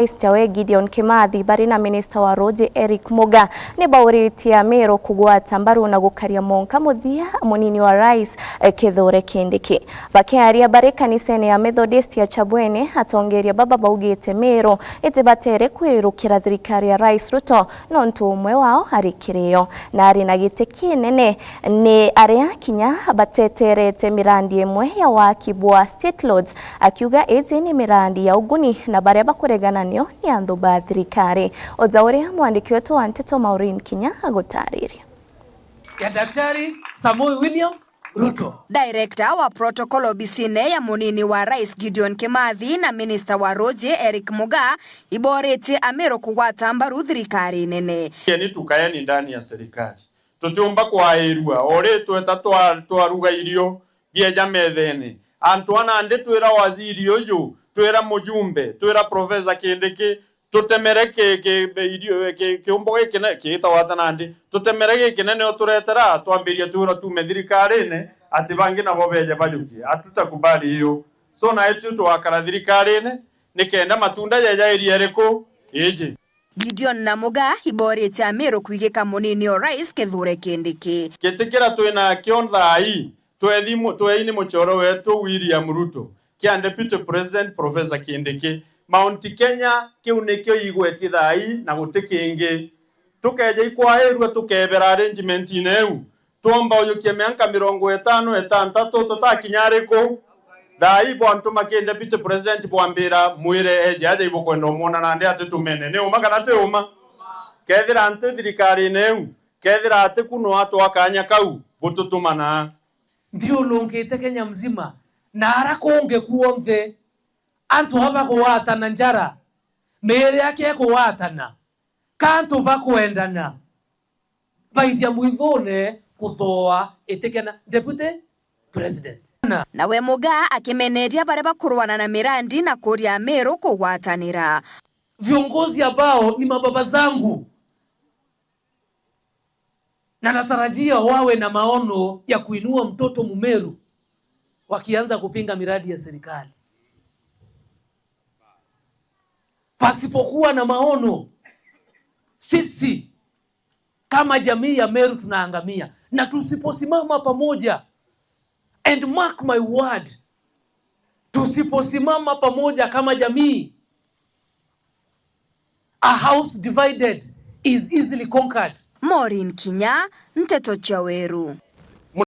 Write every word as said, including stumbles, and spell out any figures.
Rais tawe Gideon Kimathi bari na minista wa ruuji Eric Muga ni bauritie Amiru kugwata mbaru na gukaria monka muthia munini wa rais, eh, Kithure Kindiki. Bakiaria bari kanisene ya Methodist ya Chabwene, atongeria baba baugite Miru itibatere kwirukira thirikari ya Rais Ruto nontu umwe wao ari kirio na ari na giti kinene ni aria kinya bateterete mirandi imwe ya waki bwa State Lodge, akiuga iji ni mirandi ya uguni na baria bakuregana nio ni anthu ba thirikari. O ta uria mwandiki wetu wa nteto Maureen Kinya agutariria. Ya Daktari Samoei William Ruto. Director wa protocol obisine ya munini wa rais Gideon Kimathi na minister wa ruuji Eric Muga iboritie Amiru kugwata mbaru thirikari nene. Ni tukaeni ndani ya serikali. Tutiumba kwairua, o ri tweta twa-, twaruga irio bieja methene. Antu a nandi twira waziri uju, twira mujumbe, twira Professor Kindiki, tutemere ki-, ki-, irio, ki-, kiumbo gikinene, kiitagwa ata nandi? Tutemere gikinene uturetera, twambiria twirwa tuume thirikarine, ati bangi nabo beje bajukie. Hatutakubali hiyo. So, na itu twakara thirikarine, nikenda matunda jeja iria iriku? Iji. Gideon na Muga iboritie Amiru kwigika munini o rais Kithure Kindiki. Giti kiria twinakio thaa ii, twethi mu-, tweini muchoro wetu William Ruto, kia Deputy President Professor Kindiki. Mount Kenya, kiu nikio igweti thaa ii na guti kingi. Tukeja ikwairua tukebera arrangement-ine iu. Twomba ujukia mianka mirongo itano, itantatu, tutakinya ariku? Thaa ii bwantuma ki Deputy President bwambira mwire eje aja ibukwenda umwona nandi ati tumene. Ni uma kana ti uma? Kethira nti thirikarine iu, kethira ati ku no atwa kanya kau, bututumana. Nthiurungite Kenya mzima, na ara kungi kuonthe, antu aba kugwatana njara, miiri yake ikugwatana, ka antu bakwendana, baithia mwithune kuthoa itikena Deputy President. Na nawe Muga akimeneria baria bakurwana na mirandi na kuria Amiru kugwatanira. Viongozi ambao ni mababa zangu, na natarajia wawe na maono ya kuinua mtoto Mumeru wakianza kupinga miradi ya serikali. Pasipokuwa na maono, sisi kama jamii ya Meru tunaangamia. Na tusiposimama pamoja, and mark my word, tusiposimama pamoja kama jamii, a house divided is easily conquered. Maureen Kinya, Nteto cia Weru.